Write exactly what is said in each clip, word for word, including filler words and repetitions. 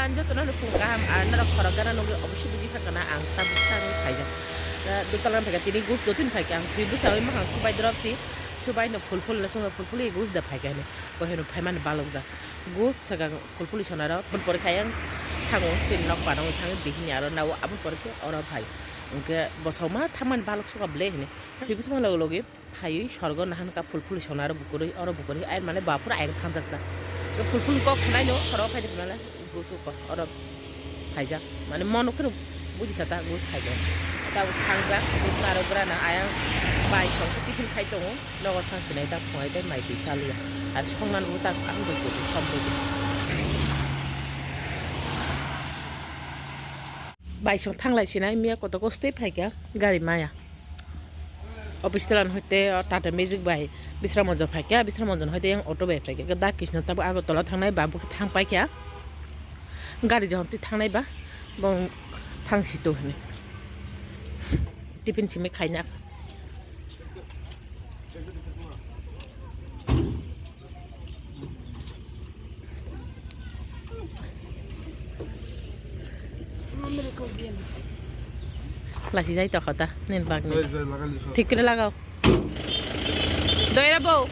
Ang jotono no phung kaham, ar norok khorok gana nugwi obviously buji kha kana ang tabuk tangwi khaijak. Da dotala phaikha tini gus dotini phaikha ang thwi bwchawi mahang subai drop si, subai no phul phul na sungwi phul phul gus da phaikha hini. Bo heno phaimani balokjak. Gus swkang phul phul sonaro phul pore kha yang thango chini nok panangwi thangwi bihini aro nao aboni pore khe oro phai. Hwnkhe bwsao ma thangmani balok suka ble hini. Thwi bwsama logi logi phaiwi sorgo nahan ka phul phul sona aro bukurwi oro bukurwi ai mane bapura ayang thangjak ta. Ke phul phul kok khnai no soro phai de mane gusu ko oro phaijak mane mono kheno buji kha ta gus phaijak. Ta thangjak gus aro grana ayang bai song tiffin khai tongo nogo thang sinai ta phungai tai mai twi saliya ar songnan bo ta ang bai kudu som bai. Bai song thanglai sinai miya koto ko stay phaikha gari maya. Office tolan hoite o Tata Magic bai Bisramganj phaikha, Bisramganj hoite yang auto bai phaikha. Da Krishna tabo Agartala thangnai babu khe thang paikha. Gari johon twi thangnai ba bong thang situ hini. Tiffin simi khaina. Lasi jai tokho ta nini bagni. Jai, jai, lagai liso. Thik kre lagao. Doira bo.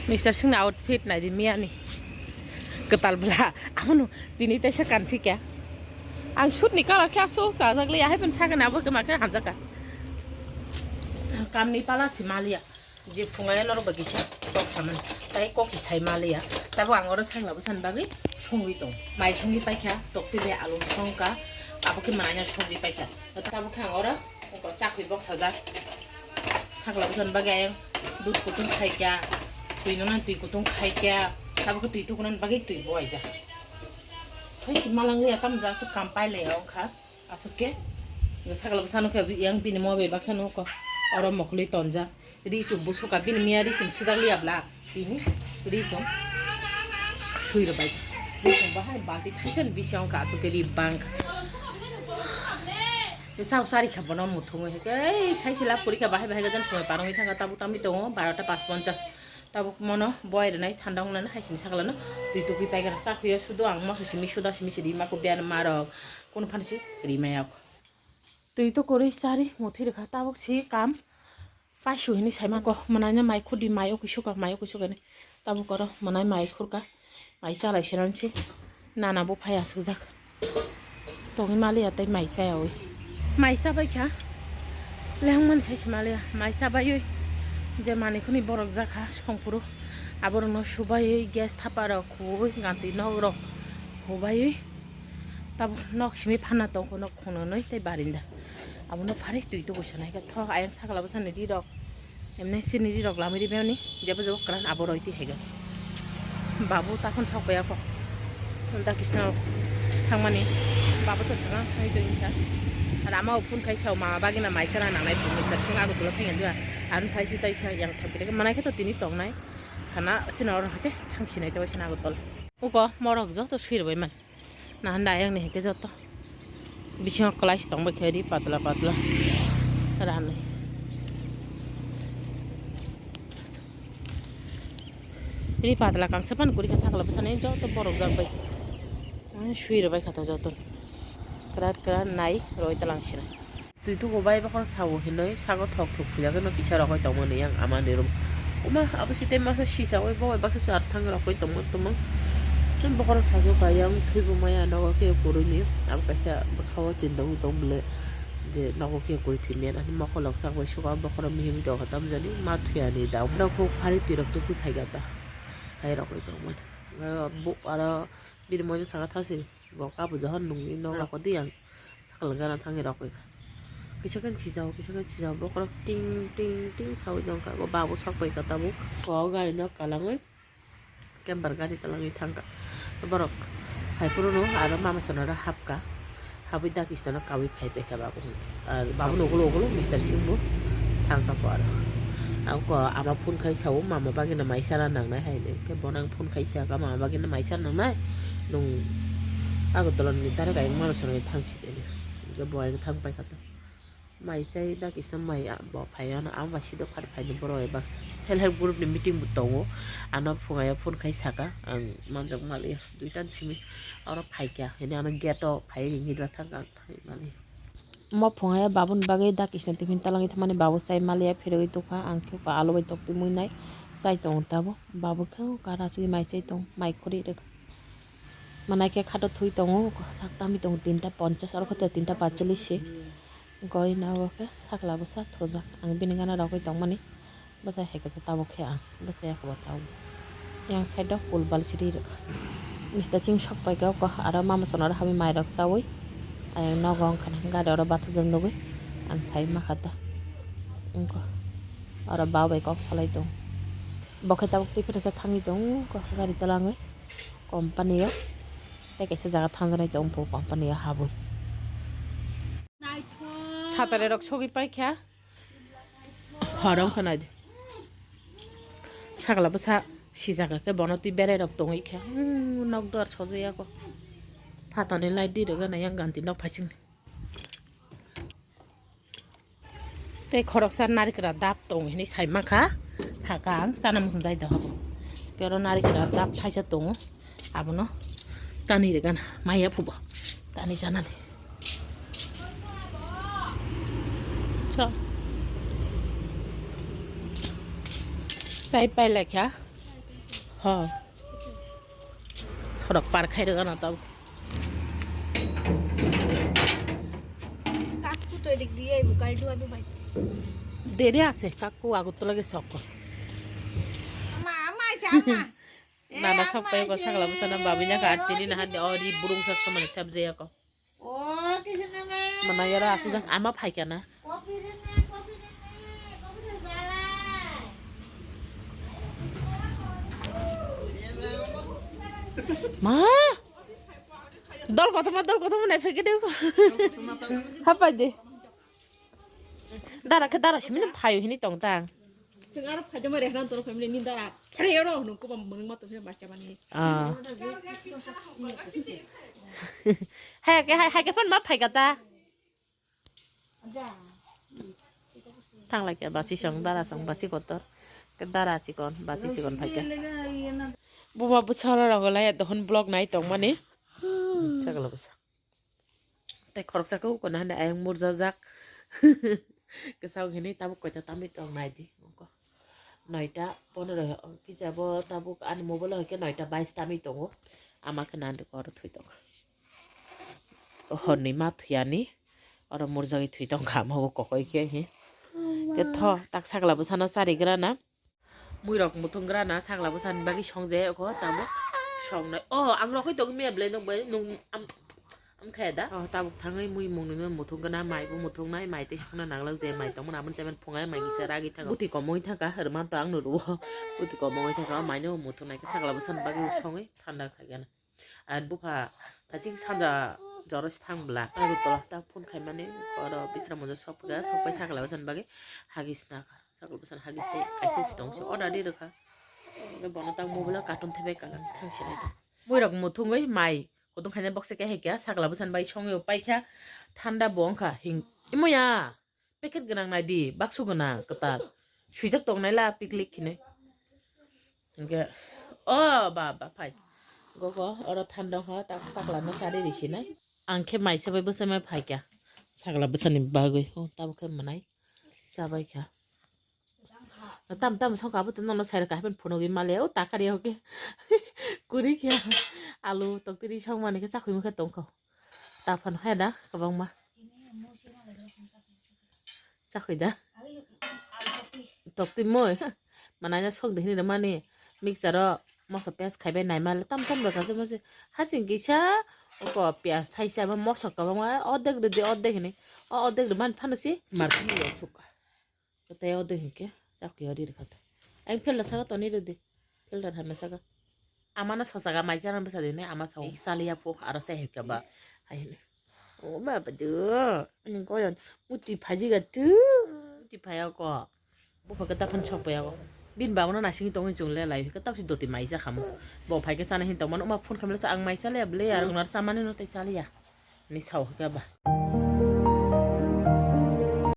Mister Singh ni outfit nai di miyani. Kwtal bla. Abono tini teisa kanphi kya. Ang suit ni colour khe aswk chajak liya, hai pun sakani abo khe ma khe hamjak ka. Kam ni pala si maliya. Je phungai norok bai kisa kok samani. Tai kok si sai maliya. Tabo ang oro sakla bwsani bagwi songwi tong. Mai songwi paikha, toktwi bai alu songkha. Abo khe manai no songwi paikha. Tabo khe ang oro Oko chakri boksajak. Sakla bwsani bagwi ayang dudh kutung khaikha, twi nwngnani twi kutung khaikha, tabukhe twi tukunani bagwi twi buaijak. Soi si malang liya tamo jang aswk kam pailaiya wngkha, aswk khe. Sakla bwsano khe yang bini mo bai baksa nuko oro mokhulwi tonjak. Ri chum bo suka bini miya ri chum sujak liya bla. Bini ri chum sui rwbai. Ri chum bahai balti thaisa ni bisingo wngkha, ato khe ri bang. Sao sari kha bono muthungwi hai khe, ei, sai se lab kori kha bahai bahai khe jan sumai parongwi thangkha, tabuk tamni tongo barota pas ponchas. Tabuk mono boi rwnai thanda wngnani hai sini sakla no twi tukwi paikha, chakhuya sudo ang moso simi suda simi se rima ko biyan marok, kono phano se rimaya. Twi to kwrwi chari muthwi rwkha, tabuk si kam paisu hinwi saimako, mwnaino mai khudi, mai o kisuka, mai o kisuka hinwi. Tabuk oro mwnai mai khurka, mai chalai sinansi nana bo phai asukjak. Tongwi maliya tei mai chayawi. Mai chabaikha, lehongmani sai si maliya, mai chabaiwi je manwi khwnwi borok jakha songphuru, aborokno subaiwi gas thaparok khuwi gantwi nokrok khubaiwi. Tabuk nok simi phanna tongkho, nok khungnwi tei barinda. Abono pharwi twi tubu sanai khe tho ayang sakla bwsani rirok. Emne sini rirok lamwi ribani jebo jebo kwran abo roi twi haigo. Babu takhon sok bai ako. Da kisna thangmani babu to sanga hai to inta. Rama o phone khai sao mama bagina maisa na nangnai phone mister sing ago tulo thang ya. Arun phai si tai sa yang thok kire manai khe to tini tongnai. Khana sini oro hate thang sinai to sini ago tol. Uko morok joto sir bai man. Nahan da ayang ni hingke joto bisingo kwlai si tongbai khe ri patla patla ranwi. Ri patla kangsa pan kuri kha sakla bwsani joto borok jak bai. Ani sui rwbai kha ta joto. Kwran kwran nai roi talang sinai. Twi tuku bai bokhorok sao hinwi sago thok thok phuya khe no kisa rogwi tongmani yang ama ni room. Uma abo si tei masa sisa oi bo bai baksa si ar thang rogwi tongmani tongmani. Tei bokhorok sajo ka yang thwi bo maya nogo khe kwrwi ni abo kaisa bwkha o chinta wi tong bwle je nogo khe kwrwi thwi maya ani mokol rok sak bai suka bokhorok mihim tong kha tamjani ma thwi ani da nok phari twi rok tubui phai kha ta hai rogwi tongmani. Aro bo aro bini moino saka thasi. Bo kabo johor nungwi nok rok di ang sakal gana thangwi rok kisa khe sijao kisa khe sijao bokhorok ting ting ting sawi tongkha bo babu sok bai kha tabuk o gari no kalangwi camper gari talangwi thangkha borok hai phuru no aro mama sona ro hapkha habwi da kisa no kawi phai paikha babu hwnkhe babu no ugulo ugulo mister sing bo thangkha bo aro Ako ama phone khai sao, mama bagina mai chana nangnai hai hwnwi. Khe bono ang phone khai saka, mama bagina mai chana nangnai. Nung Agartala ni direct ayang mano swnai thang si de. Khe bo ayang thang pai kha to. Mai chai da kisa mai a-, bo phai ano, ang ba sido khar phai ni borok bai baksa. Self help group ni meeting bo tongo. Ano phungai phone khai saka, ang manjak maliya. Duita ni simi oro phai kya. Hini ano gate o phai ring hidra thang ang thang maliya. Mo phungai babun bagwi da kisa tiffin talangwi thangmani babu chai maliya phirogwi tukha. Ang khe alu bai tok twi mui nai chai tongo tabo. Babu khe kara chwi mai chai tong, mai khori rwkha. Manai khe khato thui tongo, sak tami tongo tinta ponchas, oro khe tinta patcholish se. Goi na obo khe sakla bwsa thojak. Ang bini gana rogwi tongmani bwsa hai khe tabuk khe ang bwsa yakho bo tabuk. Yang side o pul balsi ri rwkha. Mista ching sok pai khe oko aro mama sono oro habwi mai rok chaui. Ayang nogo wngkha na gari oro bathajak nugui ang sai ma kha ta. Wngkha oro ba bai kok salai tong. Bo khe tabuk tei phirasa thangwi tong wngkha gari twlangwi. Company o tei kaisa jaga thangjani tong bo company o habwi. Satare rok sogwi paikha. Hor wngkha naidi. Sakla bwsa sijaga khe bono twi berai rok tongwi kha. Hmm, nok duar sojaya kho. Phatani light di rwgana yang ganti nok phaisingni. Tei khoroksa narikra dap tong hini sai mankha, saka ang chana muchung jai dohabo. Kero narikra dap thaisa tongo, abono tani rwgana maya phubo tani chanani. Cho. Chai pai laikha. Ho. Sorok par khai rwgana tabuk. কাকু তো এদিক দিয়ে আইবো, গাড়ি ডুবাইবো ভাই। দেরি আছে, কাকু আগরতলা গেছে অক। আমা, আমা আইছে, আমা। এ, Nana আমা sok payo ko আইছে। Sakla bwsana babina ka attini na hande ori burung sar somani thap jaya ko. ও, কৃষ্ণ নামে। Mana yara asujak ama phaikana. Copy রে নে, কপি রে নে, কপি রে জ্বালায়। Ma! Dol kothoma, dol kothoma nai phege de. Hapai de. Dara khe dara simi phayo hini tong tang. Sing aro phaida ma rehran toro family ni dara. Kare ero hunu ko bam mung ma to bacha mani. Ah. Hai ke, hai, hai ke phone ma phai kata. Thang lai ke basi song dara song basi kotor. Ke dara chikon, basi chikon phai ke. Buma bwsa ro rogo lai dohon vlog nai tong mani. Chakla bwsa. Tei khoroksa khe ukuna hwnwi ayang murjajak. Kwchak hwnwi tabuk koita tamwi tong nai di. Noita ponero kisa bo tabuk ani mobile o hai khe noita bais tamwi tongo. Ama khe nandi koro thwi tongkha. Horni ma thwiyani oro murjagwi thwi tongkha ama bo kokoi khe hi. Khe tho tak sakla bwsano charigrana. Muirok muthungrana sakla bwsani bagwi songjak kho tamo songnai. Oh, ang rokoi tongwi maya belai nok bai nung am, am khaya da. Oh, tabuk thangwi mui mungni no muthungna mai bo muthungnai mai tei songna nanglak je mai tongmani aboni chaimani phungai mai kisa ragwi thango. Buti komoi thangkha hwrwma to ang nuruo. Buti komoi thangkha o mai no muthungnai khe sakla bwsani bagwi songwi thanda khaigana. Ar bupha tachik sanja jora se thang bwla. Agartala ta phone khaimani oro Bisramganj o sokphaikha, sokphai sakla bwsani bagwi hagis nakha. Sakla bwsani hagis tei kaisa se tongse order ri rwkha. Bono ta mobile o carton thaibai kalang thang sinai ta. Muirok muthungwi mai kutung khaina bokse khe hai kha sakla bwsani bai songwi paikha thanda bo wngkha hing. Imoya. Packet gwnang nai di, baksu gwnang kwtal. Swijak tongnai la piklik hinwi. Hwnkhe, o ba, ba, phai. Gogo, oro thandok ho, tak, takla no chari risi nai. Ang khe mai se bai bwsai mai phai kha. Sakla bwsani bagwi, o, tabuk khe mwnai. Chabai kha. Tam, tam, songkha abo to nono sai rwkha, hai phano phunugwi male, o, takari ho khe. Kuri khe. Alu, toktiri songmani khe chakhwi mokhe tongkho. Taphano hai da kwbangma. Chakhwi da. Toktwi moi. Manai no sok de hini rwmani. Mixer o moso piyaj khaibai naima le tam tam rwkha se mosi. Hasing kisa oko piyaj thaisa abo moso kwbangma ordek rwdi ordek hini. O ordek rwmani phano si market ni yok sukha. Tei o de hinkhe chakhuya ri rwkha ta. Ang filter saka toni rwdi. Filter hamya saka. Amano sochaka mai chana bwsa dini ama sao. Ei, chaliya po aro se hepka ba. Hai hini. O baba do. Ani goyon. Muti phaji ga tu. Muti phaya ko. Bupha khe taphano sok paiya o. Bini babono naisingwi tongwi chwng le lai hwnkhe, tausi doti mai jakha mo. Bo phai khe chana hin tongmano, wngma phone khamle sa ang mai chaliya ble, ar wngnar chamani no tei chaliya. Ni sao hwnkhe ba.